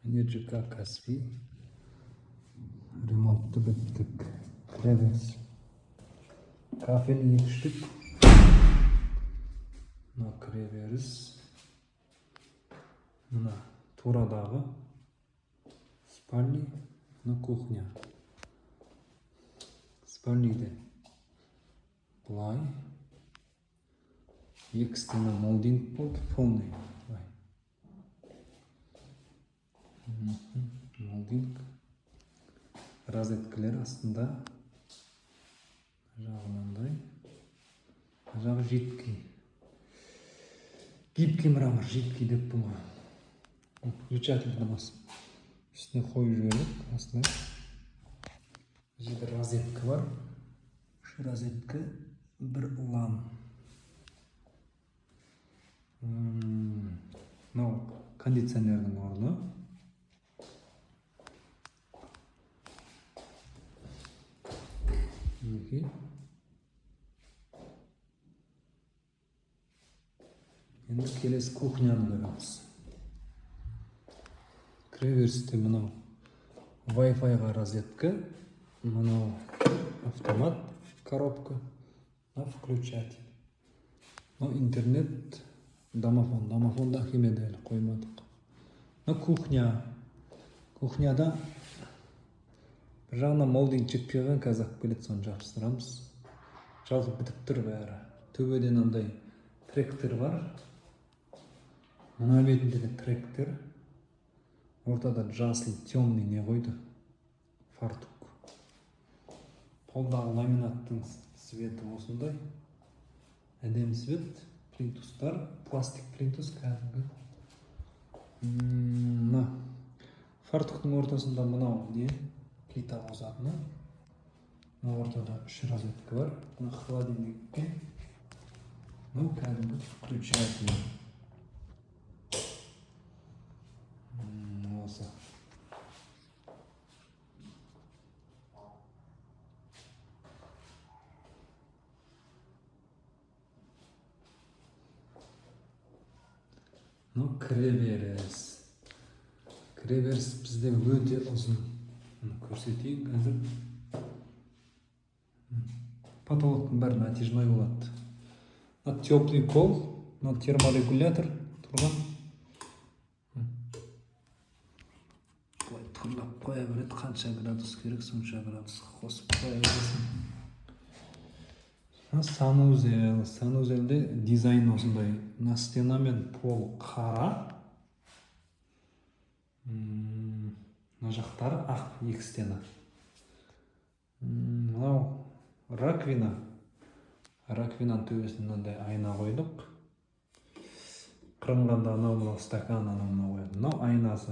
Энерджика Каспий. Ремонтты біттік. Кіреберіс. Кафель екі штук. Мына кіреберіс. Мына турадағы спальный, мына кухня. Спальныйде былай екі стена молдинг болды, полный. Былай. Молдинг. Розеткілер астында. Жағы мынандай. Мына жағы жидкий. Гибкий мрамор, жидкий деп ғой. Включательді басып үстіне қойып жібердік осылай. Бұл жерде розетка бар. Үш розетка, бір лан. Мынау кондиционердің орны. Мінекей. Енді келесі кухняны көреміз. Кіреберісте мынау Wi-Fi-ға розетка, мынау автомат коробка, мынау включатель. Мынау интернет, домофон. Домофонды әкелмеді әлі, қоймадық. Мынау кухня. Кухняда бір жағынан молдинг жетпей қалған, қазір алып келеді, соны жабыстырамыз. Жалпы бітіп тұр бәрі. Төбеден андай тректор бар. Мына бетінде де тректор. Ортада жасыл темный не қойды? Фартук. Полдағы ламинаттың цветі осындай. Әдемі цвет. Плинтустар, пластик плинтус кәдімгі. Мына фартуктың ортасында мынау не? Плита қосатыны. Мына ортада үш розетка бар. Мына холодильникке. Мынау кәдімгі включатель. Осы. Ну, кіреберіс. Кіреберіс бізде өте ұзын. Міне, көрсетейін қазір. Потолоктың бәрі натяжной болады. Мына теплый пол, мына терморегулятор тұрған. Былай тұрлап қоя береді, қанша градус керек, сонша градусқа қосып қоя бересің. Мына санузел, санузелде дизайн осындай. Мына стена мен пол қара. Мына жақтары ақ, екі стена. Мынау раковина. Раковинаның төбесіне мынандай айна қойдық. Қырынғанда анау мынау стакан, анау мынау қояды. Мынау айнасы.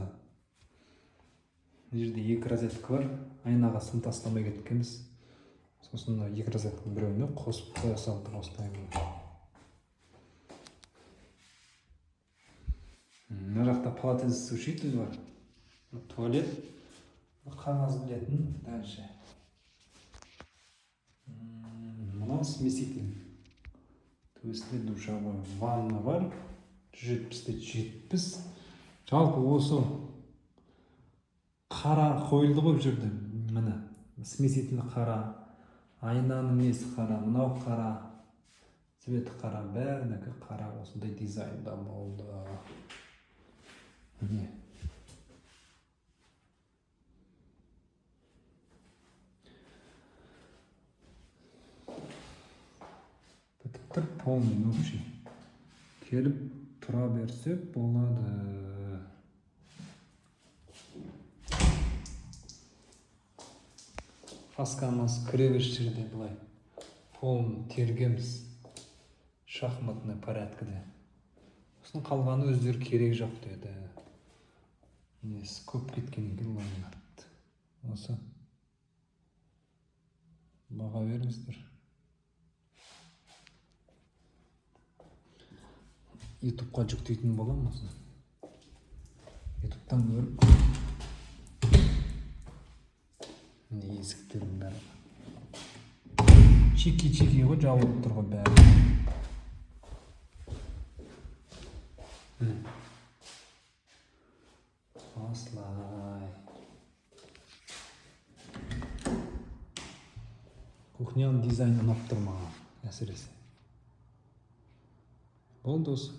Мына жерде екі розетка бар. Айнаға сым тастамай кеткенбіз. Сосын мына екі розетканың біреуіне қосып қоя салдық осылай. Мына жақта полотенцесушитель бар. Туалет. Қағаз білетін дальше. Мынау смеситель. Төбесінде душевой ванна бар. 170-те 70. Жалпы осы қара қойылды ғой бұл жерде. Міне, смеситель қара, айнаның несі қара, мынау қара, цветі қара, бәрінікі қара, осындай дизайнда болды. Міне. Бітіп тұр полный общий. Келіп тұра берсе болады. Фаскамыз кіреберіс жерде былай полын тергенбіз шахматный порядкіде. Сосын қалғаны өздері керек жоқ деді. Несі көп кеткен екен ламинат. Осы. Баға беріңіздер. Ютубқа жүктейтін боламын осыны. Ютубтан көріп. Міне, есіктердің бәрі. Чики-чики ғой, жабылып тұр ғой бәрі. Міне. Осылай. Кухняның дизайны ұнап тұр маған әсіресе. Болды, осы.